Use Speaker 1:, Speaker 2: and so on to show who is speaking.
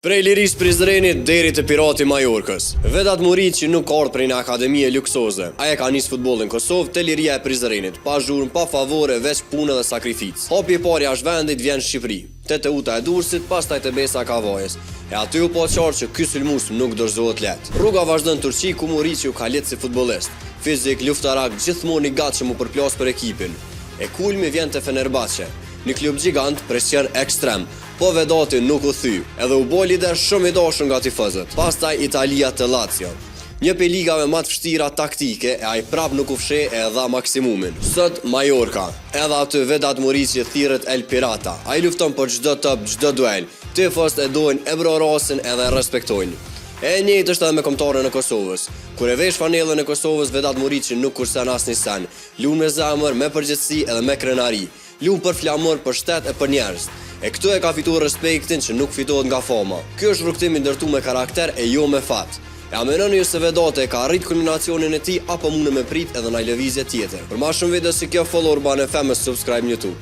Speaker 1: Prej Lirisë Prizrenit deri te Pirati i Majorkës. Vedat Muriqi nuk ka ardhur prej një akademie luksoze. Ai e ka nisë futbollin në Kosovë te Liria e Prizrenit, pa zhurmë, pa favore, veç punë dhe sakrificë. Hapi i parë jashtë vendit vjen në Shqipëri, te Teuta e Durrësit, pastaj te Besa e Kavajës. E aty u pa qartë që ky sulmues nuk dorëzohet lehtë. Rruga vazhdon në Turqi ku Muriqi u kalit si futbollist. Fizik, luftarak, gjithmonë i gatshëm mu përplas për ekipin. E kulmi vjen te Fenerbahçe. Një klub gjigant, presion ekstrem. Po Vedati nuk u thy, edhe u bo lider shumë i dashur nga tifozët. Pastaj Italia te Lazio. Një prej ligave ma të vështira taktike e ai prap nuk u fsheh e e dha maksimumin. Sot Mallorca. Edhe aty Vedat Muriqi thirret El Pirata. Ai lufton për çdo top, çdo duel. Tifozët e dojnë, e brohorasin edhe e respektojnë. E e njëjtë është edhe me kombëtaren e Kosovës. Kur e vesh fanellën e Kosovës Vedat Muriqi nuk kursen asnjë sen. Luan me zemër, me përgjegjësi edhe me krenari. Luan për flamur, për shtet e për njerëz. E këtu e ka fituar respektin që nuk fitohet nga fama. Ky është rrugëtim i ndërtuar me karakter e jo me fat. E a menoni ju se Vedati e ka arrit kulminacionin e tij apo mundem me prit edhe naj lëvizje tjetër? Për ma shumë video si kjo follow Urban FM e subscribe në YouTube.